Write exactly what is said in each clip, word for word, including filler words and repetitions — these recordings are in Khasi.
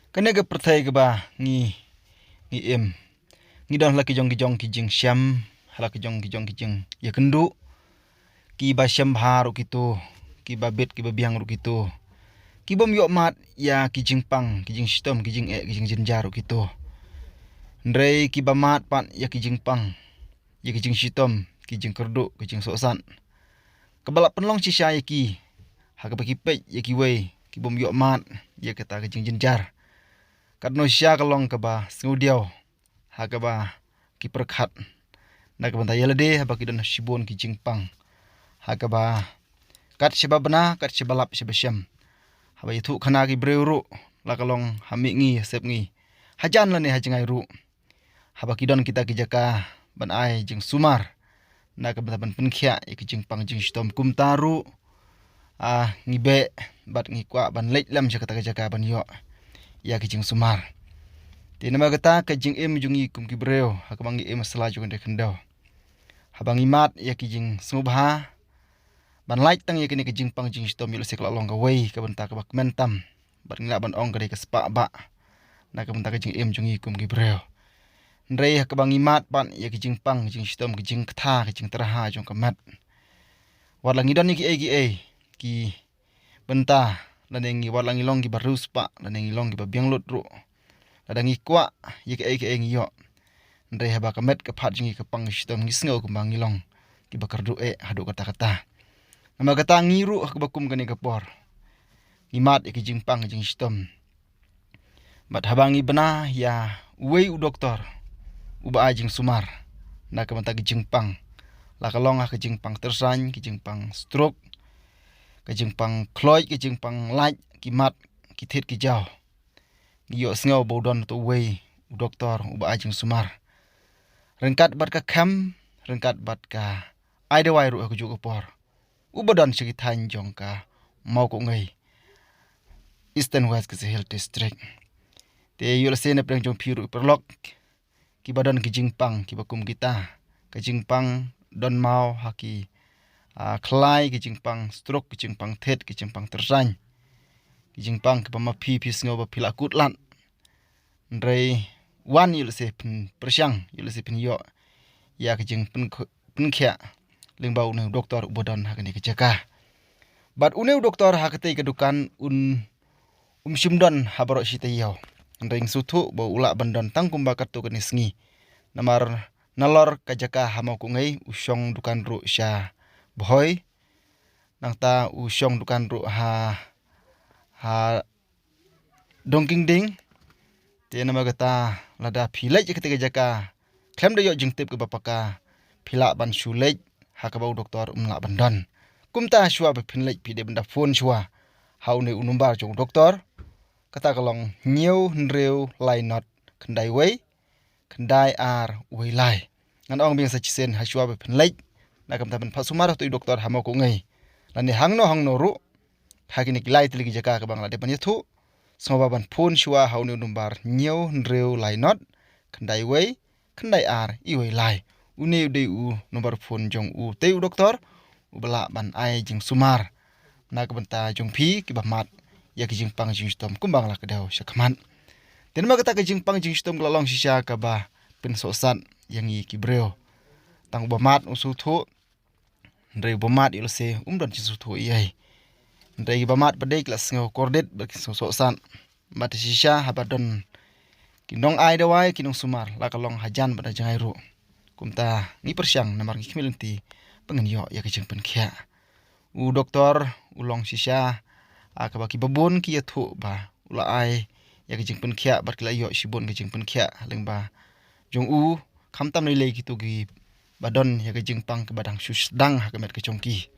Kane ka pyrthei kaba ngi ngi im, ngi don ha la ki jong ki jong ki jingshem, ha la ki jong ki jong ki jingïakynduh, kiba shem bha ruh kito, kiba bit kiba biang ruh kito, ki bym ïoh mad ïa ki jingpang ki jingshitom ki jingeh ki jingjynjar ruh kito. Hynrei kiba mad pat ïa ki jingpang, ïa ki jingshitom ki jingkyrduh ki jingsohsat, kaba la pynlong shisha ïa ki, ha kaba ki peit ïa kiwei ki bym ïoh mad ïa kata ka jingjynjar. Katno shisha ka long kaba sngewdiaw ha kaba ki pyrkhat na ka bynta ïa lade haba ki don shibun ki jingpang, ha kaba kat shaba bna kat shaba lap shaba shem, haba ïathuh khana ki briew ruh, la ka long ha mihngi ha sepngi, hajan lane ha jngai ruh, haba ki don kita ki jaka ban ai jingsumar na ka bynta ban pynkhiah ïa ki jingpang jingshitom kumta ruh, ah, ngi beh bad ngi kwah ban leit lem sha kata ka jaka ban ïoh ïa ki jingsumar. Te namar kata ka jingim jong ngi kum ki briew, ha kaba ngi im ha sla jong ka khyndew, haba ngi mad ïa ki jingsngewbha ban lait tang ïa kane ka jingpang jingshitom, ïoh lehse ka la long kawei ka bynta kaba kmen tam, bad ngi lah ban ong ka dei ka spah bah na ka bynta ka jingim jong ngi kum ki briew. Hynrei ha kaba ngi mad pat ïa ki jingpang jingshitom, ki jingkta, ki jingtyrha jong ka met, wat la ngi don ïa kiei kiei ki bynta, lane ngi, wat la ngi long kiba riewspah, lane ngi long kiba biang lut ruh, lada ngi kwah ïa kiei kiei ngi ïoh. Hynrei haba ka met ka phad jong ngi ka pang ka shitom, ngi sngew kumba ngi long kiba kyrduh eh haduh katta katta. Namar kata ngi ruh ha kaba kum kane ka por, ngi mad ïa ki jingpang jingshitom. Bad haba ngi bna ïa uwei u doktor uba ai jingsumar na ka bynta ki jingpang, la ka long ha ki jingpang tyrsain, ki jingpang stroke, ki jingpang khloit, ki jingpang lait, ki mat, ki thied, ki jaw, ngi ïohsngew ba u don uto uwei u doktor uba ai jingsumar ryngkat bad ka khem, ryngkat bad ka ai dawai ruh ha kajuh ka por, uba don sha ki thaiñ jong ka Mawkawngei, Eastern West Khasi Hills District. Te ïoh lehse na pdeng jong phi ruh paralok, kiba don ki jingpang kiba kum kita, ka jingpang don maw ha ki, ah, khlai, ki jingpang stroke, ki jingpang thied, ki jingpang tyrsain, ki jingpang kiba ma phi, phi sngew ba phi la kut lad. Hynrei wan, ïoh lehse phin pyrshang, ïoh lehse phin ïoh ïa ka jingpyn- pynkhiah lyngba une u doktor uba don ha kane ka jaka. Bad une u doktor ha katei ka dukan un, um shym don ha baroh shi taïew. Hynrei ngi sngewthuh ba u lah ban don tang kumba katto katne sngi. Namar nalor ka jaka ha Mawkawngei u shong dukan ruh sha Bhoi, nangta u shong dukan ruh ha, ha Dongkingding. Te namar kata lada phi leit ïa katei ka jaka khlem da ïoh jingtip kaba paka, phi lah ban shu leit ha kaba u doktor um lah ban don. Kumta shuwa ba phin leit phi dei ban da phone shuwa ha une u number jong u doktor. Kata ka long hynñiew hynriew lai nod khyndai wei khyndai ar wei lai. Ngan ong biang sa shisien, ha shuwa ba phin leit na ka bynta ban phah sumar ha uto u doktor ha Mawkawngei, lane hangno hangno ruh ha kine ki lai tylli ki jaka kaba nga la dep ban ïathuh, sngewbha ban phone shuwa ha une u number hynñiew hynriew lai nod khyndai wei khyndai ar wei lai. Une u dei u number phone jong utei u doktor uba lah ban ai jingsumar na ka bynta jong phi kiba mad ïa ki jingpang jingshitom kumba nga la kdew sha khmat. Te namar kata ka jingpang jingshitom ka la long shisha kaba pynsohsat ïa ngi ki briew. Tang uba mad u sngewthuh, hynrei uba mad ïoh lehse um don jingsngewthuh ei ei. Hynrei kiba mad pat dei ki la sngew kordit bad ki sngew sohsat. Bad shisha haba don ki nong ai dawai, ki nong sumar, la ka long hajan bad ha jngai ruh. Kumta ngi pyrshang namar ngi khmih lynti ba ngin ïoh ïa ka jingpynkhiah. U doktor u long shisha, ah, kaba kiba bun ki ïathuh ba u la ai ïa ka jingpynkhiah bad ki la ïoh shibun ka jingpynkhiah lyngba jong u, khamtam lei lei kito kiba don ïa ka jingpang kaba dang shu sdang ha ka met ka jong ki.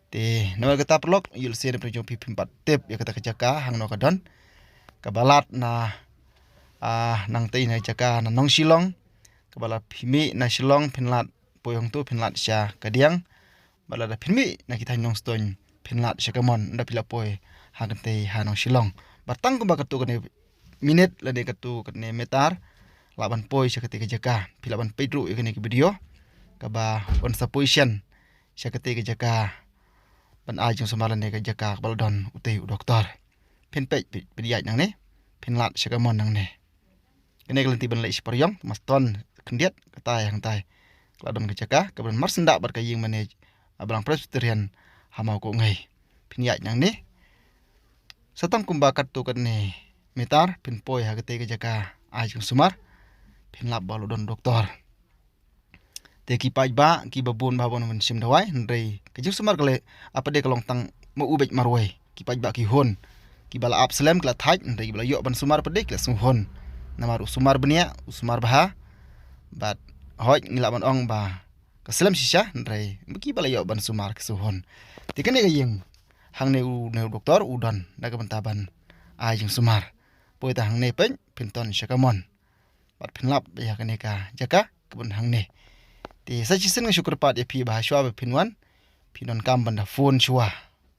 Te namar kata paralok, ïoh lehse na pdeng jong phi phim pat tip ïa kata ka jaka hangno ka don, kaba lad na, ah, nangtei na jaka na Nongshillong, kaba lad phi mih na Shillong phin lad poi hangto phin lad sha Kadiang, bad lada phin mih na ki thaiñ Nongstoiñ phin lad sha Kamon, ynda phi la poi ha kantei ha Nongshillong. Bad tang kumba katto katne minit lane katto katne meter lah ban poi sha katei ka jaka. Phi lah ban peit ruh ïa kane ka video kaba yn sa poi shen sha katei ka jaka ban ai jingsumar lane ka jaka kaba la don utei u doktor. Phin peit, phin, phin ïaid nangne, phin lad sha kamon nangne. Kane ka lynti ban leit sha Pariong, Maston, khyndiat, katai hangtai. Ka la don ka jaka kaba don marsyndah bad ka ïing manage a Balang Presbyterian ha Mawkohngi. Phin ïaid nangne, sa tang kumba katto katne mitar, phin poi ha katei ka jaka ai jingsumar, phin lap ba la don doktor. Te ki paidbah kiba bun ba bun ban shim dawai, hynrei ka jingsumar ka leh, apa de ka long tang ma u beit marwei. Ki paidbah ki hun, kiba la ap slem ki la thait, hynrei kiba la ïoh ban sumar pat de ki la sngew hun. Namar u sumar bniah, u sumar bha. Bad hooid ngi lah ban ong ba ka slem shisha, hynrei kiba la ïoh ban sumar ki sngew hun. Te kane ka ïing, hangne une u doktor u don na ka bynta ban ai jingsumar. Poi te hangne peit, phin ton sha kamon. Bad phin lap ïa kane ka jaka kaba hangne. Te sa shisien nga shu kyrpad ïa phi ba ha shuwa ba phin wan, phin donkam ban da phone shuwa.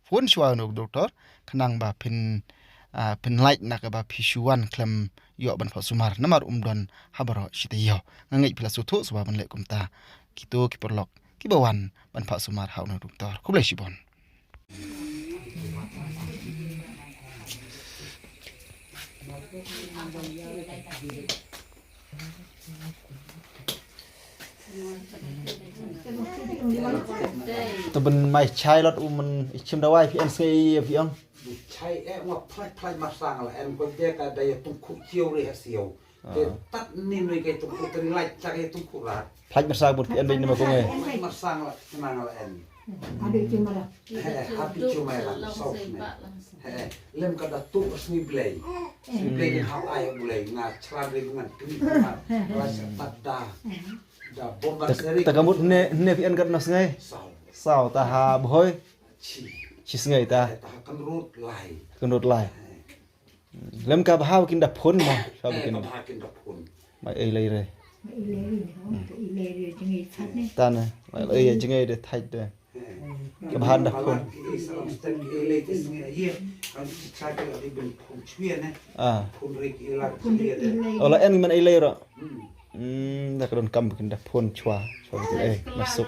Phone shuwa ïa u doktor, khnang ba phin, ah, phin lait na kaba phi shu wan khlem ïoh ban phah sumar. Namar um don ha baroh shi taïew. Nga ngeit phi la sngewthuh shuwa ban leh kumta. Kito ki paralok kiba wan ban phah sumar ha une u doktor. Khublei shibun. Te ban mai chai lot u man i chim dawai phi en sngi ïa phi ong. Chai eh, nga phlai phlai marsang la en ko de ka da ya tung khu chiu re ha siu. Te tat ni noi ke tung khu teri lai cha ke tung khu rat. Phlai marsang bun phi en dei ni ma ko ngai. Phlai marsang la, kenang la en. Habis cuma dah. He, habis cuma dah, sauce ni. He, lem ka da tu sngi blei. Sngi blei ni hap ai blei, nga chran re ngan tu ni. La sa tat da. Da bomba seri. Ta ka mut ne, ne phi en kat na sngi. Sau. Sau ta ha bhoi. Chi. Chi sngi ta. He, ta ha kan rut lai. Kan rut lai. He. Lem ka bha kin da phone ma, ka bha kin da phone. Mai ei lei re. Mai ei lei re, oh, ka ei lei re jngai that ne. Ta ne, mai ei jngai de thait de. Ka bha da phone. Ah. Ola en man ei lei ro. Hmm, da ka don kam kin da phone chwa. Chwa kin ei, masuk.